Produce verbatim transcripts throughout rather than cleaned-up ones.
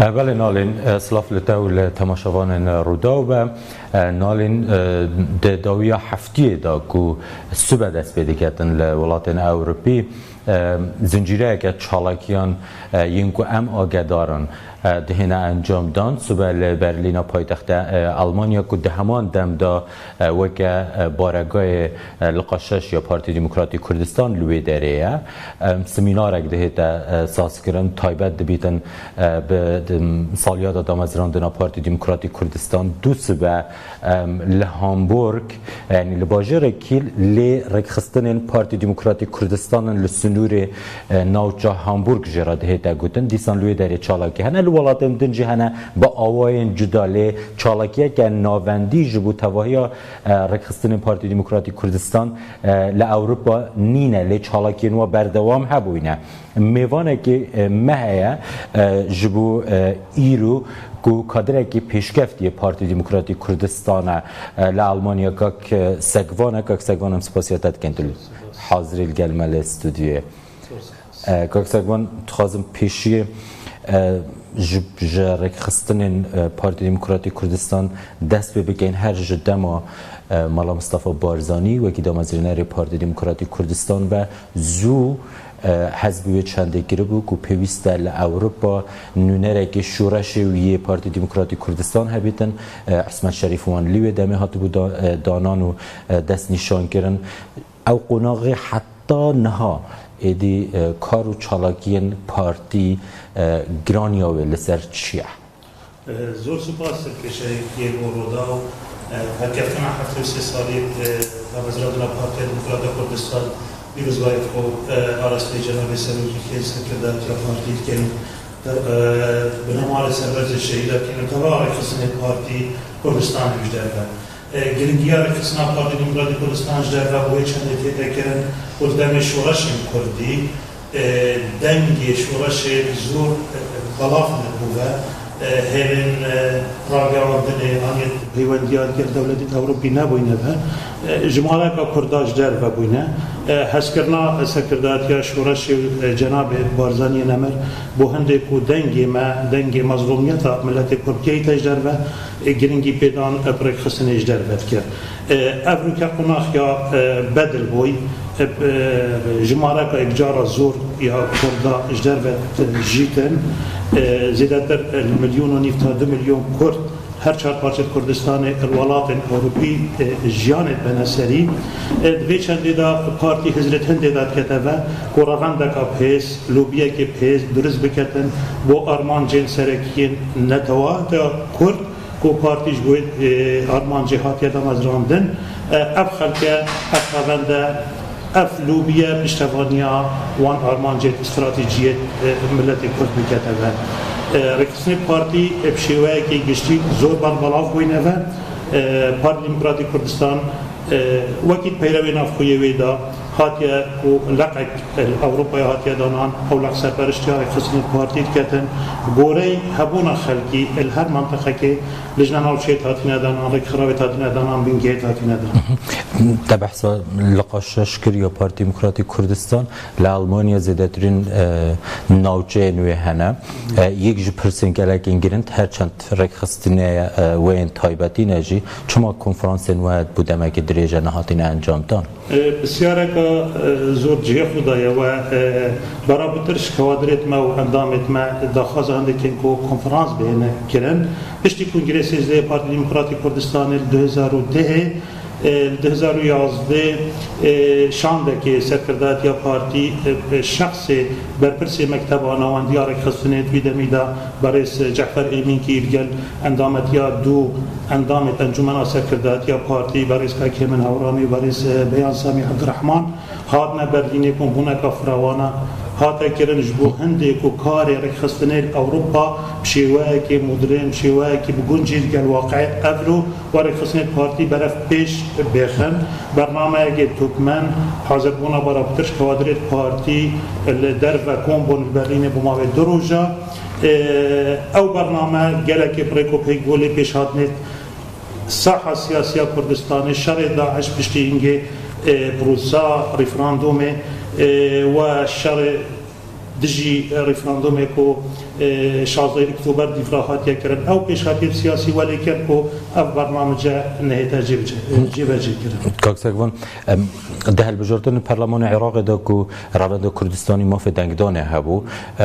E, belê Nalîn, e, silav li te û li temaşevanên Rûdaw be. E, Nalîn, e, di dawiya heftiyê de ku sibe dest pê diketin li welatên Ewropî, e, zincîreyeke çalakiyan, e, yên ku em agedar in, e, dihêne encamdan. Sibe li Berlîna paytexta, e, Almanya ku di heman dem de, e, weke, e, baregayê, e, liqa şeş ya Partî Demokratî Kurdistan li wê derê ye. Em, semînarek dihête, e, sazkirin, taybet dibîtin, e, bi, di, saliyada damezrandina Partî Demokratî Kurdistan du sibe, em, li Hamburg, yanî li bajêrê Kiel lê rêkxistinên Partî Demokratî Kurdistanan li sinûrê, e, navça Hamburg jê re dihête gotin. Dîsan li wê derê çalakî hene, li welatên din jî hene bi awayên cuda, lê çalakiyeke navendî ji bo tevahiya, e, rêkxistinên Partî Demokratî Kurdistan, e, li Ewropa nîne, lê çalakiyên wa berdewam hebûyne. Mêvanekî, e, me heye, e, ji bo, e, îro ku kadrekî pêşkeftiyê Partî Demokratî Kurdistan e, e, li Almanya, kak, e, Segvan e. Kak Segvan, em spasiya te dikin tu hazirî li gel me li stûdyoyê. E, Kak Segvan, dixwazim pêşiyê, e, ji, ji rêkxistinên, e, Partî Demokratî Kurdistan dest pê bikin. Her ji dema, e, Mala Mistefa Barzanî wekî damezrînerê Partî Demokratî Kurdistan be, zû, e, hez bi wê çendê kiribû ku pêwîst e li Ewropa nûnerekî şoreşê wî yê Partî Demokratî Kurdistan hebîtin. E, Ismet Şerîf wan li wê demê hatibû da-, e, danan û, e, destnîşankirin. Ew qonaxê heta niha êdî, e, kar û çalakiyên partî, e, giraniya wê li ser çi ye? E, zor spas serkêşeyê yê bo Rûdaw. E, herkeftina heftê û sê salî, e, damezrandina Partiya Demokrata Kurdistan, pîrozbayê xwe, e, arastê cenabê Serokê Serkirdatiya Partî dikin. E, bi nemalê serberzê şehîda dikin. Teva rêxistinê Partî Kurdistanê ji derve. E, giringiya rêxistina Partî Demokratî Kurdistan ji derve bo wê çendê tête kirin û di demê şoreşên kurdî, e, dengê şoreşê zor, e, belav nebûve, e, hêlên, e, ragihandinê an yê peywendiya digel dewletên Ewropî nebûyne ve, e, jimareka kurda ji derve bûyne. E, hezkirina serkirdatiya şoreşê, e, cenabê Barzaniyê nemir bo hindê ku dengê me, dengê mezlûmiyeta miletê kurd keyte ji derve, e, giringî pêdan, e, bi rêkxistinê ji derve dike. E, ev rûke qonax ya, e, bedil bûy, e, e, jimareka yekcara zor ya kurda ji derve, e, jîtin, e, zêdetir, e, milyon û nîv ta du milyon kurd her çar parçeyê Kurdistanê li welatên Ewropî, e, jiyanê bene serî. E, di vê çendê de partî hizrê hindê de dikete ve ku revendeka bihêz, lobiyekê bihêz durist biketin bo armancên serekiyên netewata kurd ku partî ji bo, e, armancê hatiye damezrandin. E, ev xelke, ev revende, ev lobiye piştevaniya wan armancê stratejiyê, e, miletê kurd bikete ve. E, rêxistinê partî, e, bi şêweyekê giştî zor berbelav bûyne ve. E, Partî Demokratî Kurdistan, e, wekî peyrewê navxweyê wê de hatiye ku leqek, e, li Ewropayê hatiye danan, ew leq serperiştiya rêxistinê partî diketin. Gorey hebûna xelkî, e, li her mentiqekê lijne navçeyê hatine danan, rêkxirawê hatine danan, bingehê hatine danan. Te behsa liqa şeş kir ya Partî Demokratî Kurdistan, li Almanya zêdetirîn, e, navçeyên wê hene. E, yek ji pirsên gelekên girind, her çend rêkxistinê, e, wê yên taybetî ne jî, çima konferansên we bo demekê dirêj e nehatine encamdan? E, pisyareka, e, zor cihê xwe daye we, e, bera bitir ji kewadirêt me û endamêt me daxwaza hindekên ku konferans bihêne kirin. Piştî Kongrê sêzdehê Partî Demokratî Kurdistanê li du hezar û dehê, e, li du hezar û yazdehê, e, şandekê serkirdatiya partî, e, e, şexsê berpirsê Mekteba Nawendiya Rêkxistinê di wî demî de berêz Cefer Êmînkî li gel endametiya du endamêt Encûmena Serkirdatiya Partî, berêz Kak Hêmin Hewranî û berêz, e, Beyan Samî Ebdurehman hatine Berlînê ku bûneka firewana hate kirin ji bo hindê ku karê rêkxistinê li Ewropa bi şêweyekê modern, bi şêweyekê bi guncî li gel waqiê evro û rêkxistinê partî berev pêş bêxin. Bernameyekê tûkmend, hazirbûna bera bitir ji kewadirêt partî li derve kom bûn li Berlînê bo mavê du roja. Ê, ew bername gelekê bi rêk û pêk bû, lê pêşhatinê saha siyasiya Kurdistanê, şerê DAIŞ piştî hingê, e, prosa referandumê, e, we şerê dijî referandumê ku e, şazdehê Oktober dîvra hatiye kirin. Ew pêşhatiyê siyasî welê kir ku ev bernamece nehête cêbece-, cêbecê kirin. Kak Sekvan, em, di helbijartinên Perlemanê Iraqê de ku Revenda Kurdistanî mafê dengdanê hebû, e,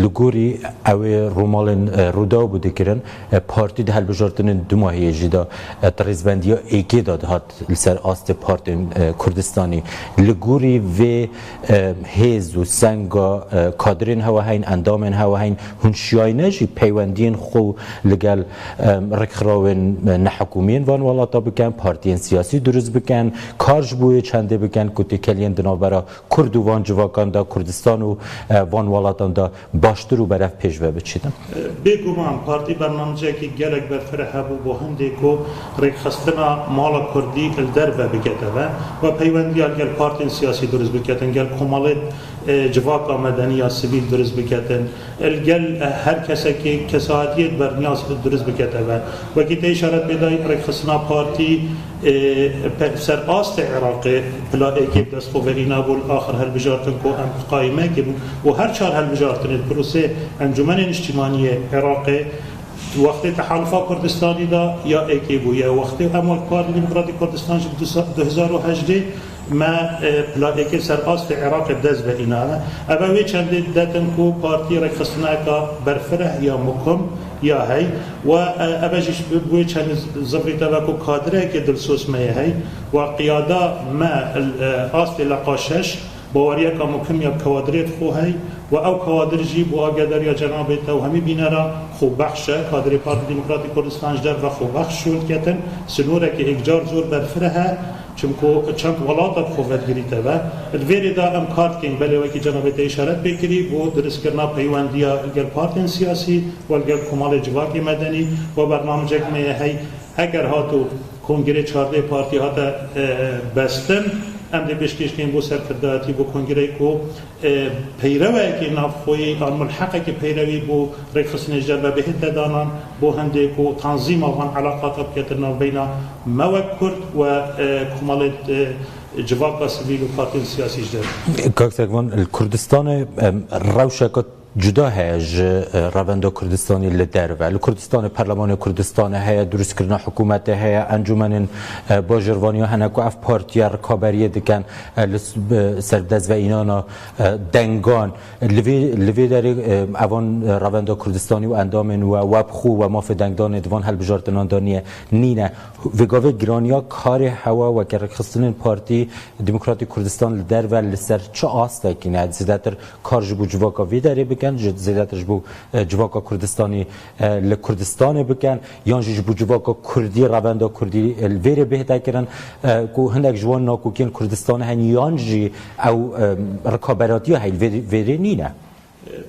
li gorî ew ê rûmalên, e, Rûdaw bû dikirin, e, partî di helbijartinên dumahiyê jî de, e, di rêzbendiya êkê de dihat li ser astê partên, e, Kurdistanî. Li gorî vê, e, hêz û senga, e, kadirên hewa heyn, endamên hewa heyn, hûn şiyayne jî peywendiyên xwe li gel, e, rêkxirawên, e, nehikûmiyên van welata bikin, partiyên siyasî dirust bikin, kar ji bo yê çendê bikin ku têkeliyên di navbera Kurd û van civakan de, Kurdistan û, e, van welatan de baştir û berev pêş ve biçîtin? Bêguman partî bernameceyekî gelek berfireh hebû bo hindê ku rêkxistina mala kurdî li derve bikete ve ve peywendiya gel partên siyasî dirust biketin, gel komalê, e, civaka medeniya sivîl dirust biketin, li gel, e, her kesekê kesayetiyê berniya dirust bikete ve. Wekî te îşaret pê dayî, rêkxistina partî, e, pe-, ser astê Iraqê pla êkê bi dest xwe ve îna bû, li axir hilbijartin ku em qayîmekê bûn û her çar hilbijartinê di prosê Encûmenê Niştimanî yê Iraqê wextê Tehalufa Kurdistanî de ya êkê bû, ya wextê em wek Partî Demokratîk Kurdistan jî du se-, du hezar û hejdê me, e, pla êkê ser astê Iraqê bi dest ve îna. Ev e wê çendê didetin ku partî rêkxistinayeka berfireh ya mukim ya hey, we, e, ev e jî bi wê çendê zivrî te ve ku kadireke dilsoz me ye hey, we qiyada me, e, astê leqa şeş, baweriyeka mukim ya bi kawadirê xwe hey, we ew kawadir jî bo agedariya cenabê te û hemî bînera xwebexş e, kadirê Partî Demokratîk Kurdistan ji derve xwebexş şol ketin, sinorekê êkcar zor berfireh e, çimku çend welata bi xwe ve digirîte ve. Li vê rê de em kar dikeyn, belê wekî cenabê te îşaret pê kirî, bo dirustkirina peywendiya li gel partên siyasî û li gel komalê civakê medenî û bernamecek me ye hey. Eger hato kongrê çardeh partî hate, e, bestin, em dê pêşkêş keyn bo serkirdayetî bo kongreyê ku, e, peyrewekê navxweyî an mulheqekê peyrewî bo rêkxistinê ji derve bihête danan, bo hindê ku tanzîma van elaqata biketin navbeyna me wek Kurd û, e, komalê, e, civaka sivîl û partiyên siyasî ji derve. Kak Sekvan, li Kurdistanê, em, rewşeke cuda heye ji, e, Revenda Kurdistanî li derve. Li Kurdistanê Perlemanê Kurdistanê heye, dirustkirina hikûmetê heye, encûmenên, e, bajêrvaniya hene ku ev partiya rikaberiyê dikin, e, li s-, bi ser dest ve înana, e, dengan. Li vê, li vê derê, e, evan, e, Revenda Kurdistanî û endamên we, we bi xwe, we mafê dengdanê di van hilbijartinan de niye, nîne. Vê gavê giraniya karê hewa weke rêkxistinên Partî Demokratîk Kurdistan li derve li ser çi astekî ne? Zêdetir kar ji bo civaka vê derê bikin, ji, zêdetir ji bo, e, civaka Kurdistanî, e, li Kurdistanê bikin, yan jî ji bo civaka Kurdî, revenda Kurdî, e, li vê rê bihête kirin, e, ku hindek ji wan nakokiyên Kurdistanê hene, yan jî ew, e, rikaberatiya heye li vê, vê rê nîne?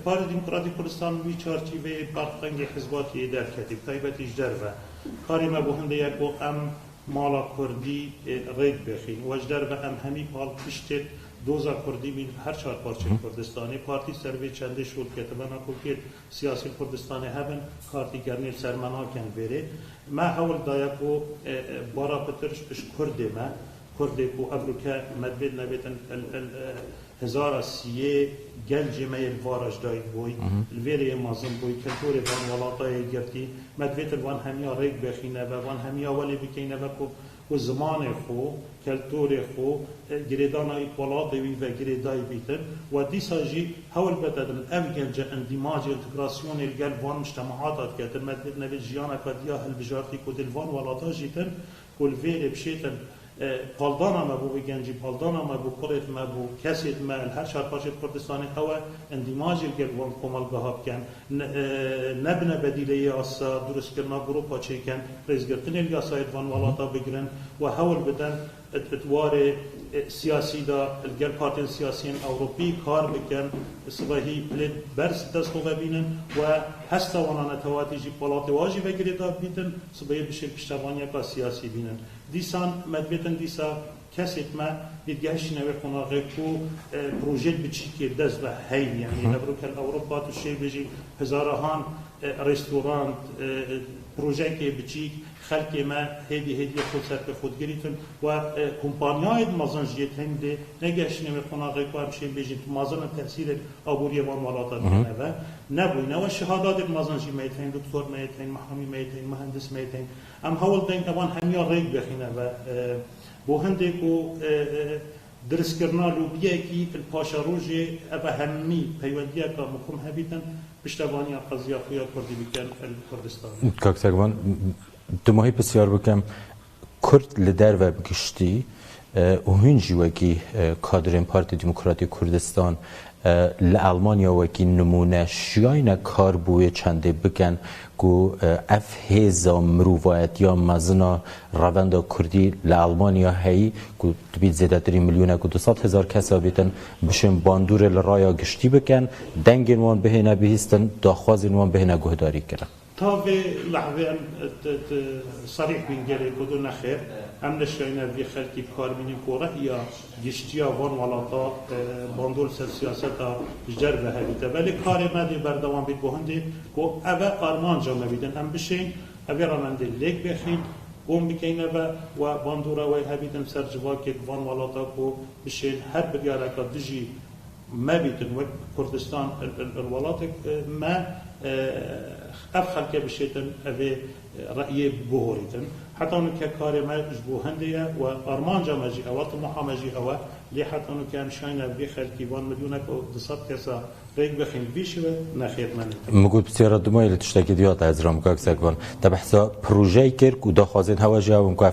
Parê Demokratîk Kurdistan wî çarçîveyê parfengê hizbatiyê derketî, bi taybetî ji derve. Karê me bo hindê ye ku em mala kurdî, e, rêk bixîn. We ji derve em hemî pal piştê doza kurdî bîn her çar parçeyên Kurdistanê. Partî ser vê çendê şol ketibe, nakokiyên siyasî li Kurdistanê hebin, kartî gernê li ser me nakin vêrê. Me hewl daye ku, e, e, bara pitir ji, ji kurdê me, kurdê ku evroke me divêt nevêtin, el, el, e, hezara siyê gencê me yê li vara ji dayik bûy, li vê rê yê mezin bûy, kulturê van welata yê girtî, me divêt li van hemiya rêk bexîne ve, van hemiya welê bikeyne ve ku, ku zimanê xwe, kulturê xwe, e, girêdana wî welatê wî ve girêdayî bîtin. We dîsa jî hewl bide din ev gence îndîmacê, întegrasyonê li gel van mujtemahata diketin, me divêt nevêt jiyaneka diya hilbijartî ku dê li van welata jîtin, ku li vê rê bişêtin, e, paldana me bo vê gencî, paldana me bo kurêt me, bo kesêt me li her çar parçeyê Kurdistanê ew e, îndîmacê li gel wan komelgeha bikin, ne, e, nebine bedîleyê yasa, dirustkirina grupa çêkin, rêzgirtinê li yasayê di van welata bigirin û hewl bidin, di, di warê, e, siyasî de li gel partiyên siyasiyên Ewropî kar bikin, sibehî pilê berz dest xwe vebînin û hesta wana netewatî jî welatê wa jî ve girêdayî bîtin, sibehî bişên piştevaniyeka siyasî bînin. Dîsan me divêtin dîsa kesêt me dê digehişîne wê qonaxê ku, e, projeyê biçîkê dest ve heyî, yanî Hı. evroke li Ewropa tu şê bêjî hezarahan, Restorant, e, projeyekê biçîk, xelkê me hêdî hêdî xwe ser pê xwe digirîtin û, e, kompanyayê di mezin jî yê teyndê negeştine wê qonaxê ku em şên bêjin tu mezin in tesîrên aboriyê van welata dikene ve. Nebûyne we şehadatê di mezin jî me yê teyn, doktor me yê teyn, mehamî me yê teyn, muhendis me yê teyn. Em hewl deyn evan hemiya rêk bixîne ve, e, bo hindê ku, e, e, Dirskirina lobiyekî li paşerojê eve hemî peywendiyeka muhim hebîtin piştevaniya qeziya xwe ya Kurdî bikin li Kurdistanê. Kak Sekban, tu mahî pisyar bikim, Kurd li derve giştî, e, û hûn jî wekî, e, kadrên Partî Demokratî Kurdistan, e, li Elmanya wekî nimûne şiyayne kar bo wê çendê bikin ku, e, ev hêza mirovayetiya mezina revenda Kurdî li Elmanya heyî ku dibît zêdetirî milyonek û du sed hezar kesa bîtin, bişên bandorê li raya giştî bikin, dengên wan bihêne bihîstin, daxwazên wan bihêne guhdarî kirin. Ta vê lehvê em, e, t-, t-, serîh bîn gelê ku du nexêr, em neşiyayne vî xelkî bi kar bînin ku rehiya giştiya van welata, e, bandor ser siyaseta ji derve hebîte. Belê karê me dê berdewam bît bo hindê ku eve armanca me bîtin. Em bişên, evê revendê lêk bêxîn, kom bikeyne ve we bandora we hebîtin ser civakê di van welata ku bişên her biryareka dijî me bîtin wek Kurdistan, il, il, il welatek, e, me, e, ev xelke bişêtin, evê, e, reyê bihorîtin. Heta nuke karê me ji bo hindê ye we armanca me jî ew e, timoha me jî ew e. Lê heta nuke em şayne vê xelkî van milyonek û du sed kesa rêk bixîn vî şive nexêr me nîtin. Min got pisyara dumayê li tiştekî diyata ez ram kak Sekvan. Te behsa projeyê kir ku daxwazên hewa jî ew in ku ev,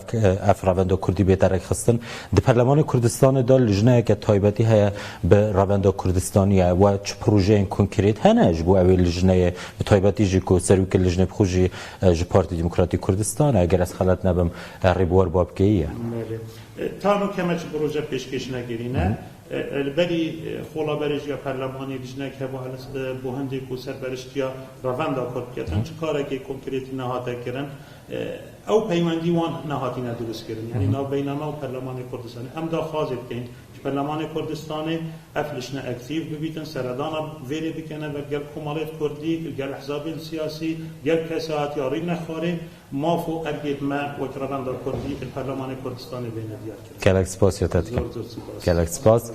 ev revenda Kurdî bête rêkxistin. Di Perlemanê Kurdistanê de lijneyeke taybetî heye bi revenda Kurdistanê ye. We çi projeyên konkrêt hene ji bo ew ê lijneyê, bi taybetî jî ku serokê lijnê bi xwe jî, e, ji Partî Demokratî Kurdistan e, eger ez xelet nebim, e, Rêbûar Babkeyî ye? Belê. E, ta nûke me çi proje pêşkêş nekirîne. E, e, li berî, e, xola berê jî ya perlemanê lijnek hebû, e, bo hindê ku serperiştiya revenda Kurd biketin, çi karekê konkrêtî nehate kirin, e, ew peywendî wan nehatîne dirust kirin. Yanî navbeyname û perlemanê Kurdistanê. Em daxwazê dikeyn ji perlemanê Kurdistanê ev lijne aktîf bibîtin, seredana vêrê bikene ve gel komalêt Kurdî, gel ehzabên siyasî, gel kesayetiya rî nexwarê, maf û ergê me wek revenda Kurdî li Perlemanê Kurdistanê bêne diyar kirin. Gelek spas ya te dikim. Zor zor spas. Gelek spas.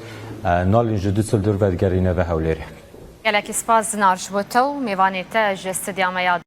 E, Nalîn ji Düsseldorf vedigerîne ve Hewlêrê. Gelekî spas Zinar ji bo te û mêvanê te ji stûdya me ya